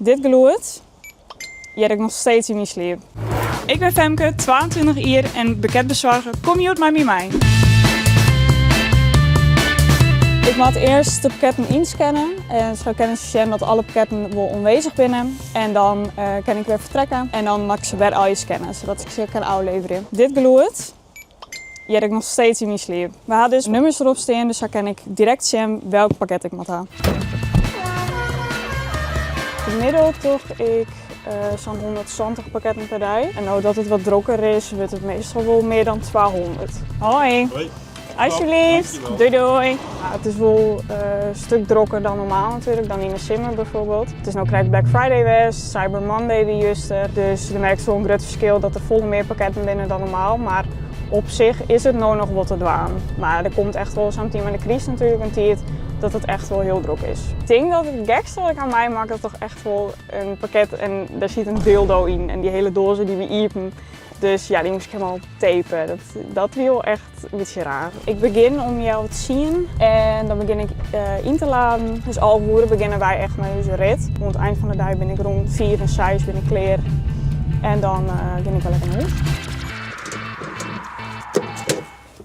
Dit gelûd hear ik noch steeds yn myn sliep. Ik bin Femke, 22 jier en pakketbesoarger. Kom hjoed mei my mei. Ik moat earst de pakketten ynscanne en sa kinne se sjen dat alle pakketten wol oanwêzich binne. En dan kin ik wer fertrekke en dan moat ik se wer allegear scanne, sadat ik se kin ôfleverje. Dit gelûd hear ik noch steeds yn myn sliep. We ha dus nummers derop stean, dus sa kin ik direkt sjen welk pakket ik moat ha. Gemiddeld doch ik sa'n 170 pakketten per dei. En no dat it wat drokker is, wurdt it meastal wol mear dan 200. Hoi. Hoi. Alsjeblieft. Doei doei. Ja, it is wol in stik drokker dan normaal natuerlik, dan yn de simmer bijvoorbeeld. It is no krekt Black Friday west, Cyber Monday wie juster. Dus der merkst wol in grut ferskil dat der folle mear pakketten binne dan normaal. Mar op sich is it no noch wol te dwaan. Mar der komt echt wol sa'n tiid mei de kryst natuerlik in tiid dat it echt wol hiel drok is. Ik tink dat it gekste wat ik ha meimakke toch echt wol in pakket en dêr siet in dildo yn en dy hiele doaze dy wie iepen. Dus ja, dy moast ik hielendal tape. Dat wie wol echt in bytsje raar. Ik begjin om 9:30 en dan begjin ik yn te laden. Dus 11 oere begjinne wy echt mei ús rit. Oan it ein fan de dei bin ik rûn 5 en 6 bin ik klear. En dan gean ik wer lekker nei hûs.